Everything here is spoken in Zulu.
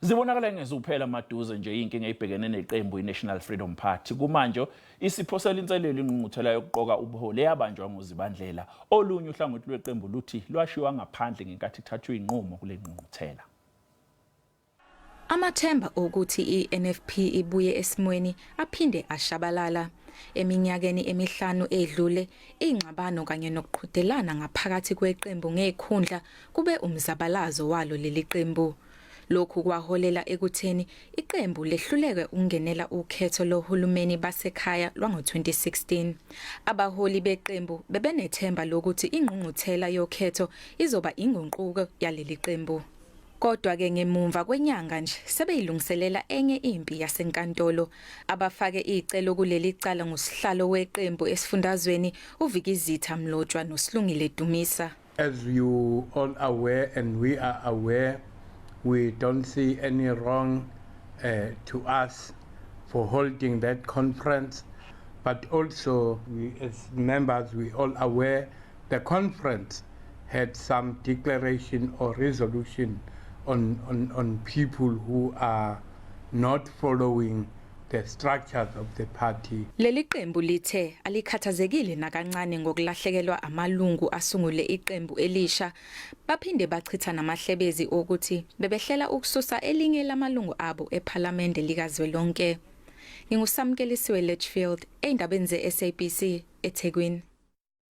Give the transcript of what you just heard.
Zibonakala ngezuphela maduze nje inkinga ebhekene neqembu iNational Freedom Party. Kumanje isiphosela inselelo ingqungquthela yokuqoka ubuholi eyabanjwa ngoZibandlela. Olunye uhlangothi lweqembu luthi lwashiywa ngaphandle ngenkathi kuthathwa izinqumo kule ngqungquthela. Amathemba okuthi iNFP ibuye esimweni aphinde ashabalala. Eminyakeni emihlanu edlule, ingxabano kanye nokuqhudelana ngaphakathi kweqembu ngezikhundla kube umzabalazo walo leli qembu. Lokhu kwaholela ekutheni iqembu lehluleke ukungenela ukhetho lohulumeni basekhaya lwango-2016. Abaholi beqembu bebenethemba lokuthi ingqungquthela yokhetho izoba inguquko yaleli qembu. Kodwa-ke ngemumva kwenyanga nje sebeyilungiselela enye impi yasenkantolo. Abafake icelo kuleli cala ngusihlalo weqembu esifundazweni uVikizitha Mlotshwa noSilungile Dumisa. As you all aware and we are aware, we don't see any wrong to us for holding that conference, but also we as members, we all aware the conference had some declaration or resolution on people who are not following the structures of the party. Leli qembu lithe alikhathazekile nakancane ngokulahlekelwa amalungu asungule iqembu elisha, baphinde bachitha namahlebezi okuthi bebehlela ukususa elinye lamalungu abo ePhalamende likazwelonke. NginguSamkelisiwe Litchfield, ey'ndabeni ze-SABC eThekwini.